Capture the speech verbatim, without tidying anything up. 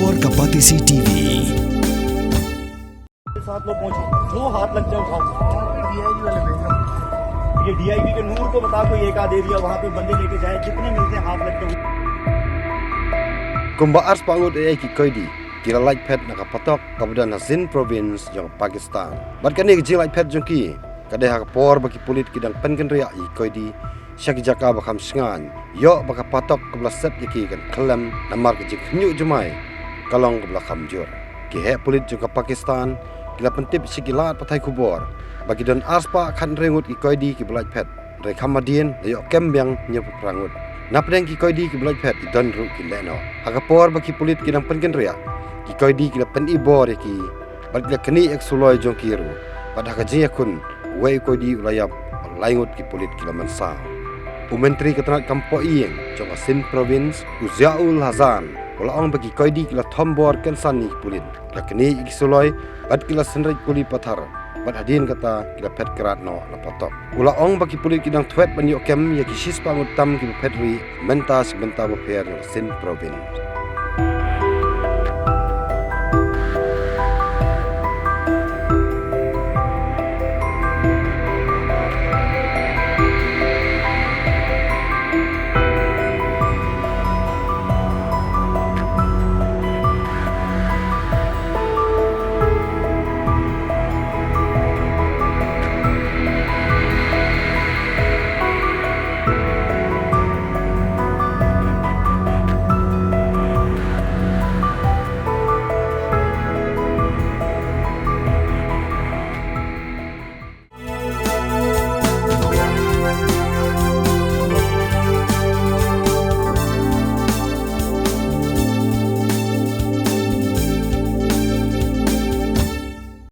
और का पाकिसी टीवी। सात लोग पहुंचे, जो हाथ लग जाए उठाओ। ये डीआईबी के नूर को बता, कोई एक आध एरिया वहां पे बंदे लेके जाए, जितने मिलते हैं हाथ लग जाए। Kumba arspah ngut ïa ki koidi ki la lait phet na ka patok kaba don ha Sindh province jong Pakistan. Bad kane ka jinglait phet jong ki ka dei ha ka por ba ki pulit ki dang pynkynriah ïa ki koidi sha ki jaka ba kham shngaiñ, ïoh ba ka patok kaba la set ïa ki kan khyllem namar ka jingkhynñiuh jumai ka long kaba la kham jur. Ki heh pulit jong ka Pakistan ki la pyntip sha ki lad pathai khubor ba ki don arspah khathynriew ngut ki koidi kiba lait phet, hynrei kham hadien la ïoh kem biang hynñiewphew phra ngut. Napdeng ki koidi kiba lait phet ki don ruh ki lehnoh. Ha ka por ba ki pulit ki dang pynkynriah, ki koidi ki la pyni bor ïa ki bad ki la knieh ïa ka suloi jong ki ruh. Bad ha ka jingïakhun, uwei u koidi u la ïap bad lai ngut ki pulit ki la mynsaw. U Myntri ka tnat kam pohïing jong ka Sindh province, u Ziaul Hasan, u la ong ba ki koidi ki la thom bor kynsan ïa ki pulit, ki la knieh ïa ki suloi bad ki la synreit kuli pathar, bad hadien kata ki la phet krad noh na patok. U la ong ba ki pulit ki dang thwet ban ïoh kem ïa ki shispah ngut tam kiba phet rieh mynta sha ki bynta bapher jong ka Sindh province.